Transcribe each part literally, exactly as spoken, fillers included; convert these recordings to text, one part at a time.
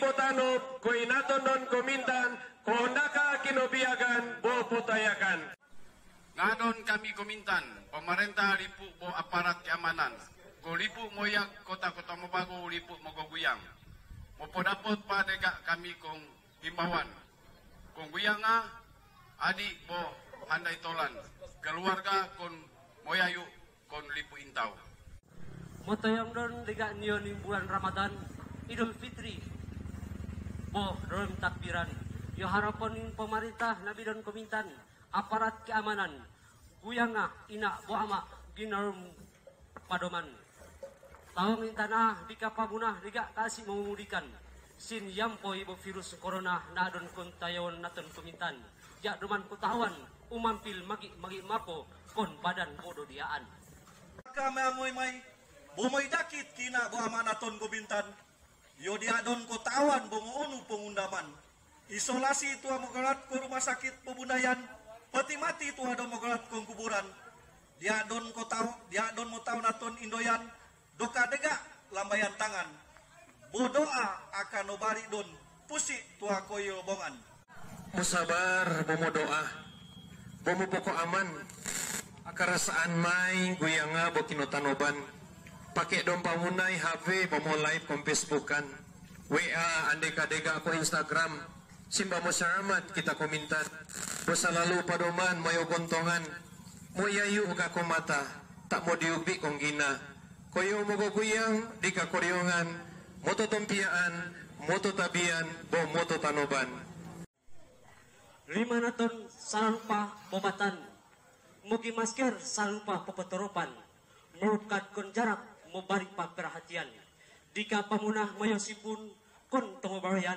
Potanop, ko inatondon komintan, ko ondaka kinobiagan, bo potayakan. Ngadon kami komintan, pemerintah lipuk bo aparat keamanan, ko lipuk moyak kota-kota mobago lipuk mogoguyang. Mopodapot pa dega kami kong imbauan. Kong guyanga, adi bo handai tolan, keluarga kon moyayu kon lipu intau. Motoyong don dega nion imbuan Ramadan, Idul Fitri, bo don takbiran. Yo harapon ing pemerintah nabi don komintan, aparat keamanan, guyanga ina bo ama ginarum padoman. Tawang intana dika pamunah dega kasi memudikan. Sin yampoi bo virus corona nadon kontayon naton komintan. Ya doman kotawan umampil magi-magi mako kon badan bodo diaan. Kami amoi mai, bo moi dakit kina bo amanaton komintan. Yo diadon kotawan bo ngoonu pongundaman. Isolasi tua mogalat ko rumah sakit pebunayan, peti mati tua do mogalat kong kuburan. Diadon kotau, diadon motau naton indoyan, doka dega lambayan tangan. Bo doa akan obari don, pusi tua koyo bongan. Musabar bo modoa, bo mopoko aman, akarasaan mai guyanga bo kinotanoban. Pake don pamunai H V bo mo live kong Facebookan. W A andeka-dega ko Instagram. Simba mo saramat kita komintan. Bo salalu padoman moyo gontongan. Moyayu ka ko mata, tak modiubi kong gina. Koyo mogoguyang dika koriongan, mototompiaan, mototabian, bo mototanoban. Limanaton salalupa bobatan, mogi masker salalupa popotoropan, morukat kon jarak mobari pa perhatian. Dika pamunah moyo sipun kon tongobaroyan,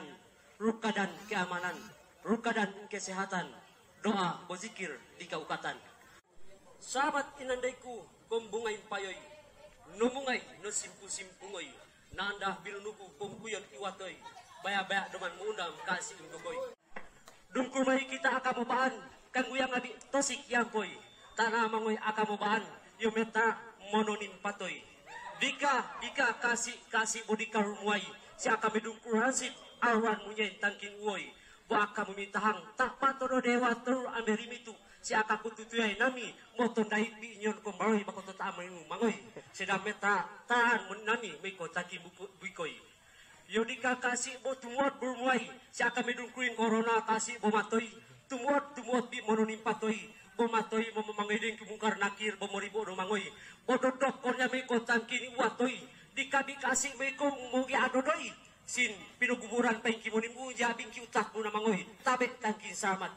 rukadan keamanan, rukadan kesehatan, doa bozikir dika ukatan. Sabat inandaiku kong bungai mpayoi, no mungai no simpu-simpungoi, nanda bilunuku kong kuyon iwatoi, baya-baya doman muundam kasi ingogoi. Dungkur mai kita aka mobaan, kang guyang abi tosik yampoi, tana mangoi aka mobaan, yo meta mononim patoi. Dika, dika kasi, kasi bodika rumuai, si aka medungkur hansip, awan munyai tangkin uoi. Bo aka mumitahang, tak patodo dewa terur ambe rimitu, si aka kututuyai nami, motondai bi inyon kombaroi bakoto ta amai mangoi. Sedang meta, tahan mun nami, miko taki buku-, buikoi. Yo dika kasi bo tumuot burmuai, si aka medungkuring korona kasi bo matoi. Tumuot, tumuot bi mononim patoi. Bo matoi mo mamangedeng ki mungkar nakir bo moribo do mangoi. Bo dodok konya miko tangkin uatoi. Dika bi kasi miko mogi adodoi. Sin pinoguburan paingki monim unja bingki utak muna mangoi. Tabe tangkin selamat.